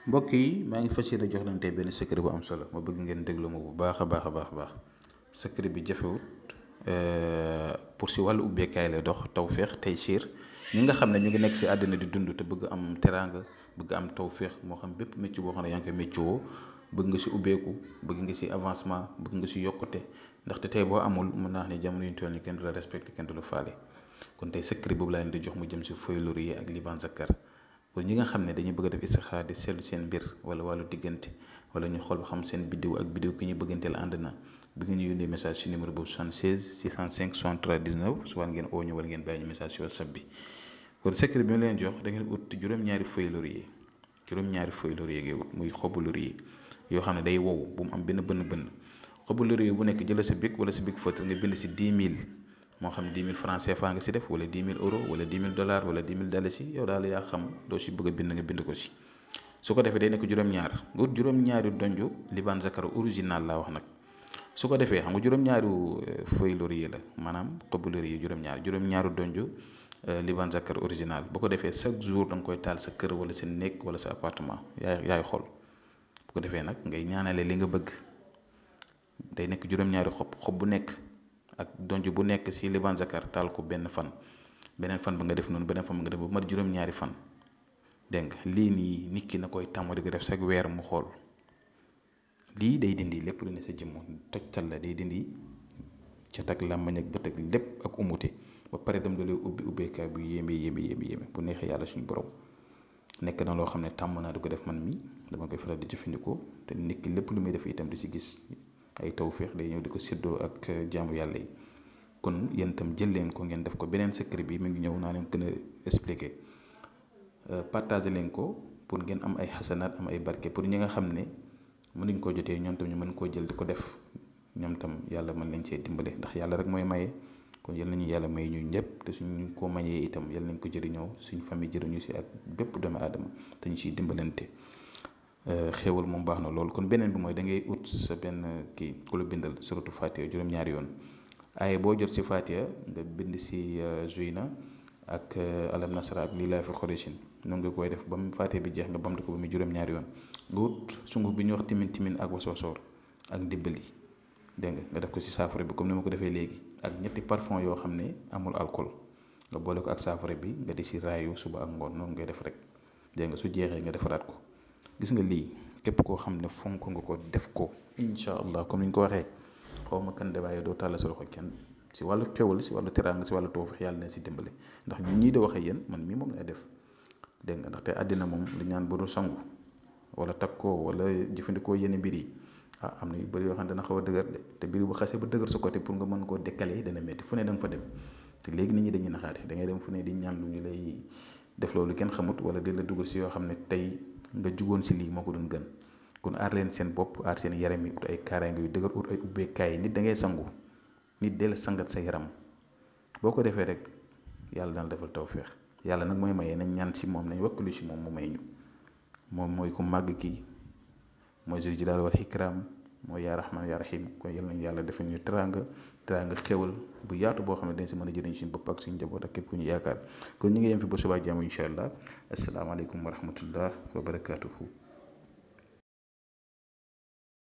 mbokk yi maa ngi fas yéene jox leen tey benn secret bu am solo ma bëgg ngeen déglu ma bu baax a baax a baax a baax secret bi jafewut pour si wàllu ubbeekaay lay dox tawféex tey siir ñi nga xam ne ñu ngi nekk si àddina di dund te bëgg am teraanga bëgg am tawféex moo xam bépp métier boo xam ne yaa ngi koy métier woo bëgg nga si ubbeeku bëgg nga si avancement bëgg nga si yokkute ndaxte tey boo amul mën naa wax ne jamono yu ñu toll nii kenn du la respecté kenn du la faale kon tey secret boobu laa leen di jox mu jëm si feuille laurier ak liban zakar pour ñi nga xam ne dañuy bëgg a def istixaar di seetlu seen mbir wala wàllu diggante wala ñu xool ba xam seen biddiw ak biddiw ki ñu bëgganteel ànd na bi nga ñu yónnee message si numéro boobu 76 605 63 19 soit ngeen oo ñu wala ngeen bàyyi ñu message si whatsapp bi kon secret bi ma leen jox da ngeen ut juróom-ñaari feuille laurier juróom-ñaari feuille laurier ngay ut muy xobu laurier yoo xam ne day wow bu mu am benn bënn xobu laurier bu nekk jëla sa bic wala sa bic feutre nga bind si 10 000 moo xam 10 000 francs CFA nga si def wala 10 000 euros wala 10 000 dollars wala 10 000 dalasi yow daal yaa xam doo si bëgg a bind nga bind ko si su ko defee day nekk juróom-ñaar nga wut juróom-ñaari donju liban zakar original laa wax nag su ko defee xam nga juróom-ñaaru feuille laurier la maanaam xobu laurier juróom-ñaaru donju liban zakar original bu ko defee chaque jour da nga koy taal sa kër wala sa néeg wala sa appartement yaay xool bu ko defee nag ngay ñaanale li nga bëgg day nekk juróom-ñaari xob bu nekk ak donj bu nekk si liban zakar taal ko benn fan beneen fan ba nga def noonu beneen fan ba nga def ba mat juróom-ñaari fan dégg nga lii nii nit ki na koy tàmm di ko def chaque weer mu xool lii day dindi lépp lu ne sa jëmm tojtal la day dindi cat ak làmmañ ak bët ak lépp ak umute ba pare dem da lay ubbeekaay bu yéeme bu neexee yàlla suñu borom nekk na loo xam ne tàmm naa di ko def man mi dama koy faral di jëfandikoo te nit ki lépp lu muy def itam di si gis ay tawféex day ñëw di ko séddoo ak jaamu yàlla yi kon yéen itam jël leen ko ngeen def ko beneen secret bi mi ngi ñëw naa leen gën a expliquer partager leen ko pour ngeen am ay xasanaat am ay barke pour ñi nga xam ne mënuñ koo jotee ñoom tam ñu mën koo jël di ko def ñoom tam yàlla mën leen see dimbale ndax yàlla rek mooy maye kon yal nañu yàlla may ñu ñëpp te suñu ko mayee itam yal nañ ko jëriñoo suñ famille jëriñu si ak bépp doomu aadama te ñu siy dimbalante xéewal moom baax na loolu kon beneen bi mooy da ngay ut sa benn kii ku la bindal suratu Fatiha juróom-ñaari yoon aaye boo jot si Fatiha nga bind si Zuyna ak alam nasara ak lii laa fi xorichin noonu nga koy def ba mu Fatiha bi jeex nga bamtu ko ba mu juróom-ñaari yoon nga wut sunguf bi ñuy wax timin ak wasosoor ak ndimbali dégg nga def ko si saafara bi comme ni ma ko defee léegi ak ñetti parfum yoo xam ne amul alcool nga boole ko ak saafara bi nga di si raayu suba ak ngoon noonu ngay def rek dégg nga su jeexee nga defaraat ko gis nga lii képp koo xam ne fonk nga ko def ko incha allah comme ni ñu ko waxee xaw ma kan de waaye doo tàll sa loxo kenn si wàllu xewal si wàllu teraanga si wàllu tawfeex yàlla na si dimbale ndax ñun ñii di waxee yéen man mii moom lay def dégg nga ndaxte àddina moom li ñaan bu dul sangu wala takkoo wala jëfandikoo yenn mbir yi am na yu bëri yoo xam ne dana xaw a dëgër de te mbir bu xasee ba dëgër sa côté pour nga mën koo décaler dana métti fu ne da nga fa dem te léegi nit ñi dañuy naxaate da ngay dem fu ne di ñaan lu ñu lay def loolu kenn xamut wala di la dugal si yoo xam ne tey nga jugoon si lii moo ko doon gën kon aar leen seen bopp aar seen yaram yi ut ay kaaraange yu dëgër ut ay ubbeekaay yi nit da ngay sangu nit dee la sangat sa yaram boo ko defee rek yàlla dana defal tawféex yàlla nag mooy maye nañ ñaan si moom nañ wakkalu si moom mu may ñu moom mooy ku màgg kii mooy zul jalaal wal ikram mooy yaa rahman yaa rahim kon yal nañu yàlla defal ñu teraanga xéwal bu yaatu boo xam ne dañ si mën a jëriñ suñu bopp ak suñu njaboot ak képp ku ñu yaakaar kon ñu ngi yem fi ba subaa jàmm incha allah asalaamaaleykum wa rahmatullah wa barakaatuhu